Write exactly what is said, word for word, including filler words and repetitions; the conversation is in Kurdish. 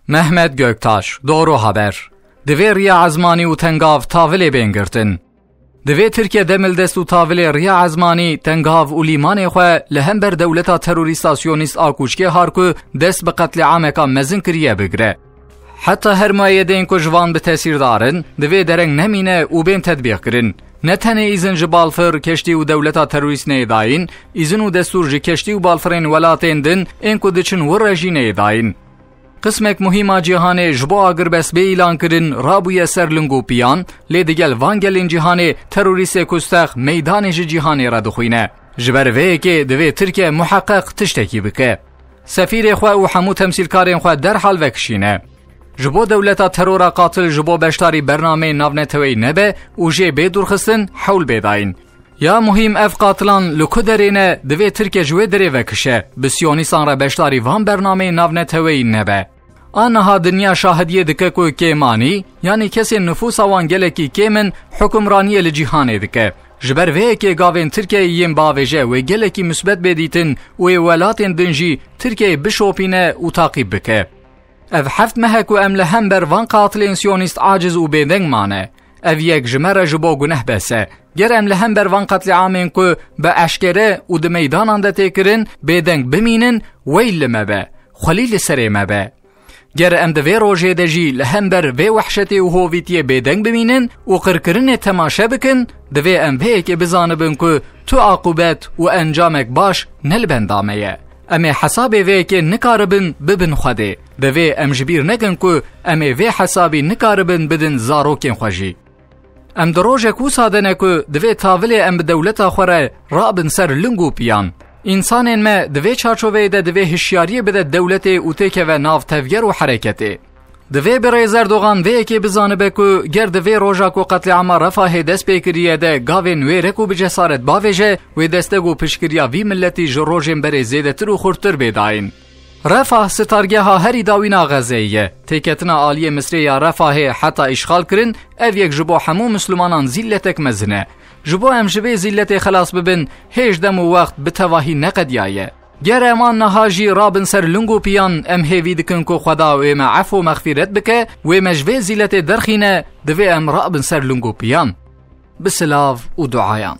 Mehmet Göktaş, Doğru Haber. Divê riya ezmanî û tengav tavilê bên girtin. Divê Tirkiye demildest û tavilê riya ezmanî, tengav û lîmanê xwe li hember dewleta terorîsta siyonîst a kûçkê har ku dest bi qetlîameka mezin kiriye bigire. Heta her mueyedên ku ji van bi tesîrdar in, divê dereng nemîne û bên tetbîqkirin. Ne tenê îzin ji balfir, keştî û dewleta terorîst neyê dayîn, îzin û destûr ji keştî û balfirên welatên din ên ku diçin wir re jî neyê dayîn. Qismek muhîm a cîhanê ji bo agirbest bê îlankirin rabûye ser ling û piyan, lê digel van gelên cîhanê terorîstê kustex meydanê ji cîhanê re dixwîne. Ji ber vê yekê divê Tirkiye muheqeq tiştekî bike. Sefîrê xwe û hemû temsîlkarên xwe derhal vekişîne. Ji bo dewleta terora qatil ji bo beşdarî bernameyên navneteweyî nebe û jê bê dûrxistin hewl bê dayîn. Ya muhîm, ev qatilan li ku derê ne, divê Tirkiye ji wê derê vekişe, bi siyonîstan re beşdarî van bernameyên navneteweyî nebe. Aniha dinya şahidiyê dike ku kêmanî, yanî kesên nifûsa wan gelekî kêm in, hukimraniyê li cîhanê dike. Ji ber vê yekê gavên Tirkiyeyê yên bavêje wê gelekî musbet bê dîtin û ê welatên din jî Tirkiyeyê bişopîne û taqîb bike. Ev heft meh e ku em li hember van qatilên siyonîst aciz û bêdeng mane. Ev yek ji me re ji bo guneh bes e. Ger em li hember van qetlîamên ku bi eşkere û di meydanan de tê kirin bêdeng bimînin, weyl li me be, xwelî li serê me be. Ger em di vê rojê de jî li hember vê wehşetê û hovîtiyê bêdeng bimînin û qirkirinê temaşe bikin, divê em vê yekê bizanibin ku tu aqubet û encamek baş ne li benda me ye. Em ê hesabê vê yekê nikaribin bibin Xwedê. Divê em ji bîr nekin ku em ê vê hesabî nikaribin bidin zarokên xwe jî. Em di rojek wisa de ne ku divê tavilê em bi dewleta xwe re rabin ser ling û piyan. Însanên me di vê çarçoveyê de divê hişyariyê bide dewletê û têkeve nav tevger û hereketê. Divê birêz Erdogan vê yekê bizanibe ku ger di vê roja ku qetlîama Refahê dest pê kiriye de gavên wê re ku bi cesaret bavêje, wê destek û piştgiriya vî miletî ji rojên berê zêdetir û xurttir bê dayîn. Refah sitargeha herî dawîna Xezeyê ye. Têketina aliyê Misrê ya Refahê heta îşxal kirin, ev yek ji bo hemû Mislimanan zîlletek mezin e. Ji bo em ji vê zîlletê xelas bibin, hêj dem û wext bi tevahî neqediyaye. Ger em an niha jî rabin ser ling û piyan, em hêvî dikin ku Xweda wê me efû mexfîret bike, wê me ji vê zîlletê derxîne, divê em rabin ser ling û piyan. Bi silav û duayan.